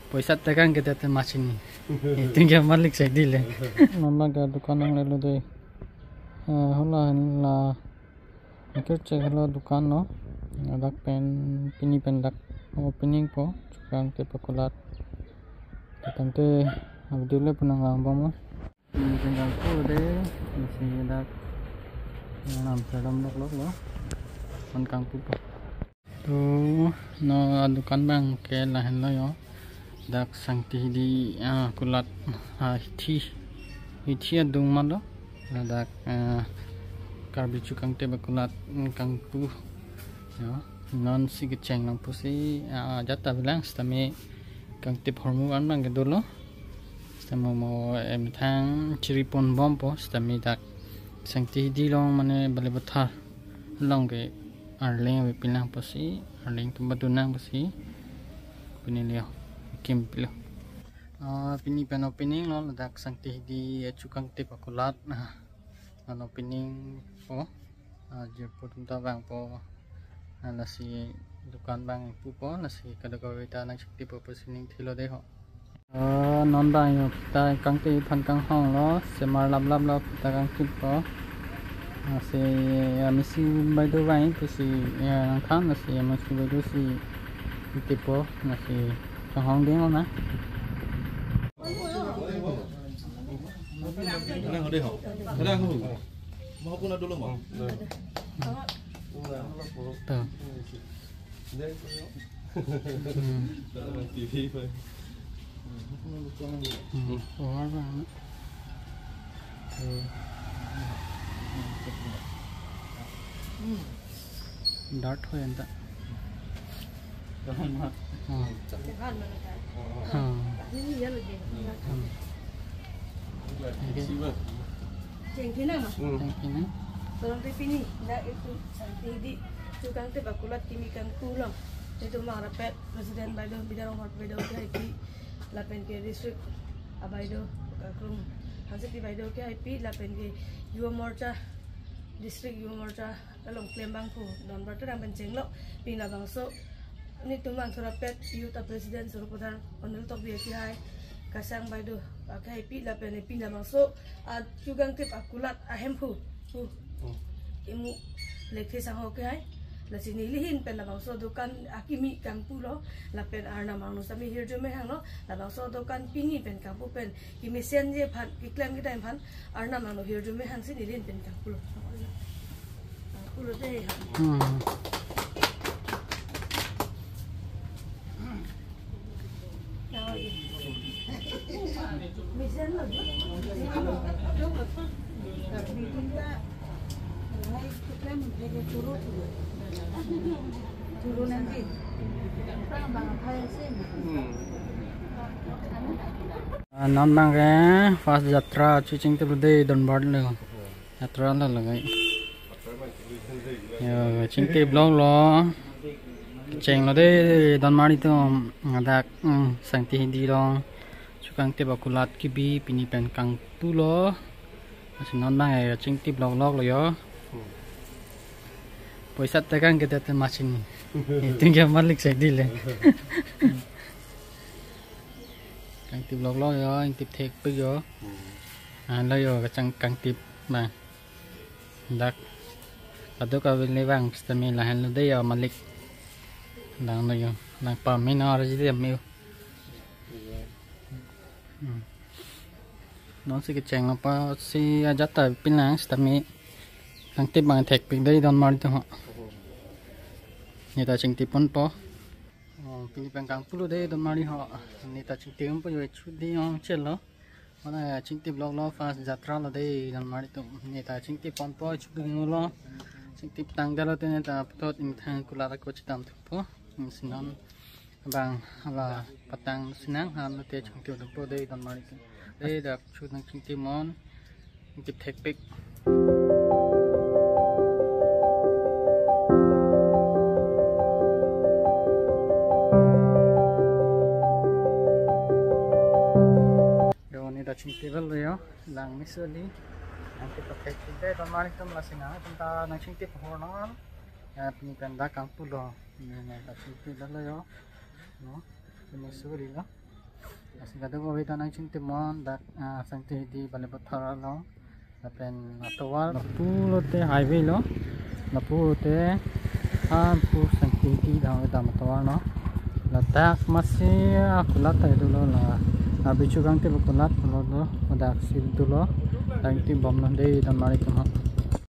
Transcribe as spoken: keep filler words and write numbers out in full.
Poisa tekang kita te machine. Itu dia malik saya dile. Mama ga dukan nanglelo dei. Eh, hala la. Angkir cek hala dukan lo. Ladak pen pini pen dak opening po. Chukangtip akulat. Tangte abdule punang langbom lo. Pini pen kangpu dei, isi dak. Nam sedom lok lok lo. Pen kangpu po. To, non adukan abang ke lahenlo yo. Dak Sangti Hidi, ah, kulat, ah, hithi. Hithi adung ma lo. Ladak, ah, Karbi Chukangtip akulat, mm, kangpu. Yo, non si kecheng nang pusi, ah, jata bilang sitame kangtip ahormu an abang ke dolo. Sitame mo, eh, methang chiri ponbom po, sitame dak Sangti Hidi along mane Balipathar along ke arleng ave pinlang pusi, arleng tum badu nang pusi. Pini leo, kim pilo. Ah, pini pen opening lo, ladak Sangti Hidi, eh, Chukangtip akulat. Ah, non opening po. Ah, jirpo atum ta vangpo. Ah, lasi dukan abang pupo, lasi kadokave ta nangchingtip po pusi ning thilo dei ho. Oh, non abang yo kita kangtip aphan kanghong lo, semar lap lap lo kita kangtip po. Lasi, ya, Misi Baido abang pusi, ya, nangkhan, lasi, ya, Misi Baido si tip po, lasi, kanghong ding lo na. Kadang ho dei ho. Kadang ho. Mau pun ada dulu mau. Tuh. Hmm. T V apa? Hmm. Oh, apa? Tuh. Dart ho anta. Hmm. Hmm. Hmm. Okay. Cheng thinang ma? Hmm. Cheng thinang. Tolong te pini, dak itu Sangti Hidi Chukangtip akulat kimi kangpu lo. Itum abang rapet President Baido, Bidya Ronghor Baido kehaipi, lapen ke district abaido, Kangkrum Hangseti Baido kehaipi, lapen ke Yuva Morcha, District Yuva Morcha along klem abang pu donbor te rang pen chenglo. Pini labangso nelitum abang thurapet youth a president Sarupathar Anil Tokbi kehai, Kasang Baido kehaipi, lapen pini labangso a Chukangtip akulat ahemphu pu, hmm, Imu Lekthe Sangho kehai. Lasi neli ahin pen labangso dukan akimi kangpu lo, lapen Arnam angno sitame hirjume hanglo, labangso dukan pini pen kangpu pen kemesen ji aphan, keklem kedai aphan Arnam angno hirjume hangsi neli ahin pen kangpu lo. Kangpu lo dei. Hmm. Mesen lo. Ah, non abang ke first jatra chuching te dei donbor lo. Jatra lo lo kai. Yo, chingtip lok lo. Chenglo dei donmari atum, ladak, hmm, Sangti Hidi along Chukangtip akulat kibi pini pen kangpu lo. Lasi non abang, eh, chingtip lok lok lo yo. Poisa tekang kita te machine. Itu dia malik saya dile. Kangtip lok lok yo, ingtip thekpik yo. Hmm. Anlo yo, kachang kangtip abang. Dak. Kadokave le vang sitame lahenlo dei yo malik. Langlo yo, lang pame no arji dei ame yo. Hmm. Non si kecheng apa si ajat ta pinlang sitame kangtip abang thekpik dei donmari atum ho. Neta chingtip ponpo. Oh, pini pen kangpu lo dei donmari ho. Neta chingtip ponpo yo, chut dei ong chelo. Mana chingtip lok lo first jatra lo dei donmari atum. Neta chingtip ponpo, chut dei ong lo. Chingtip tangdetlo te neta puthot ingthang kulat ako chedam thupo. Ingsinon abang hala patang sinang han te chingtip thupo dei donmari atum. Dei dak chut nangchingtip non. Ingtip thekpik. Yo, neta chingtip lo yo, lang mesen dei. Nangkethek thekpik dei donmari atum, lasi nangtum ta nangchingtip hor non. Ya, pini pen dak kangpu lo. Neta chingtip lo yo. No. Pini suri lo. Lasi kadokave ta nangchingthum non dak, ah, Sangti Hidi Balipathar along. Lapen atovar lapu lote highway lo. Lapu lote anpur Sangti Hidi dam dam atovar lo. Ladak masi akulat ta dolo la. Abichu kangte ba kulat lo do. Ladak si dolo. Tangti bom lo de don mari tum ho.